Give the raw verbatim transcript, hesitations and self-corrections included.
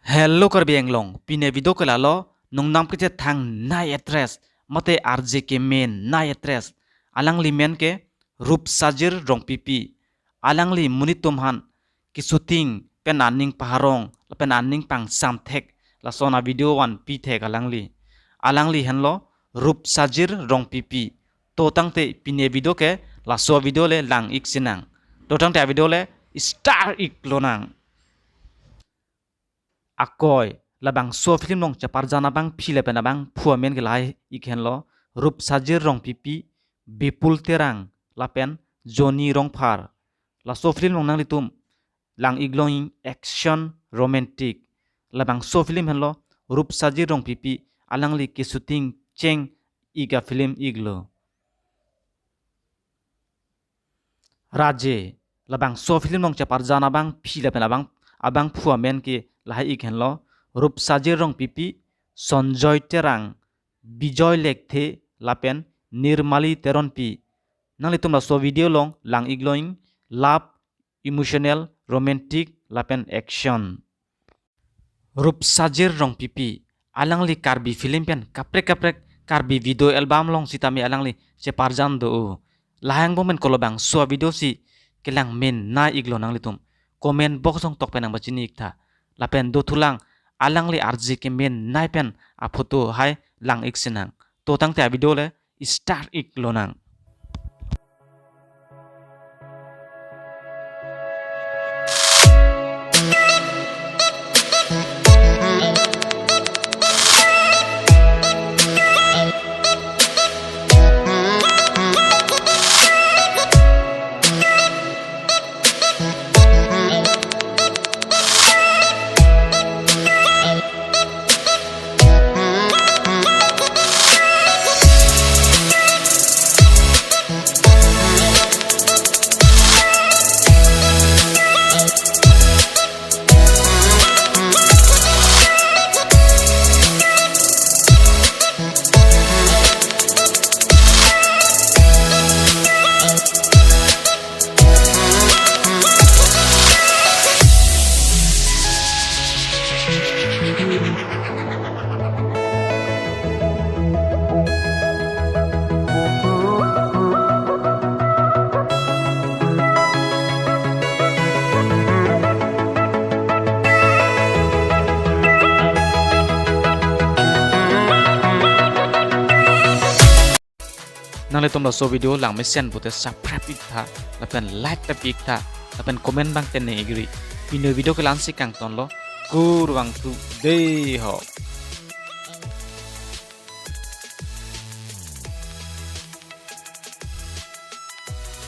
Hello Karbi Anglong, pine video ke lalo, nongnam kechethangnei actress, mate R J kemenei actress. Alangli men ke Rupsajir Rongpipi. Alangli monit atum aphan keshooting pen aning paharong, lapen aning pangsamthek, lason avideo vanpi thek alangli. Alangli henlo Rupsajir Rongpipi. To tangte pine video ke laso video le lang-ik sinang. To tangte avideo le start-ik lonang. Akoi, labangso film along cheparjan abangpi lapen abangphu amen ke lahai-ik henlo, Rupsajir Rongpipi, Bipul Terang, lapen Johnny Rongphar. Laso film along nanglitum lang-ik long action romantic. Labangso film henlo, Rupsajir Rongpipi, alangli keshooting cheng-ik afilm-iklo. Raje, labangso film along cheparjan abangpi lapen abang, abangphu amen ke lahai-ik henlo, Rupsajir Rongpipi, Sanjoy Terang, Bijoy Lekthe, lapen Nirmali Teronpi. Nanglitum laso video along lang-ik long love, emotional, romantic, lapen action. Rupsajir Rongpipi, alangli Karbi film pen kaprek kaprek Karbi video album along sitame alangli cheparjan do-o. Lahai angbong pen kolobangso avideo si kelang menei-iklo nanglitum. Comment box along tok pen nangpachini-iktha. Lapen dothulang alangli R J kemenei pen aphoto hai lang-ik sinang. To tangte avideo le start-ik lonang. Nanglitum laso video langmesen pute subscribe-iktha, lapen like ta pi-iktha, lapen comment abang tengne-ikri. Pini avideo ke la-ansi kangtonlo, kurvangthu dei ho.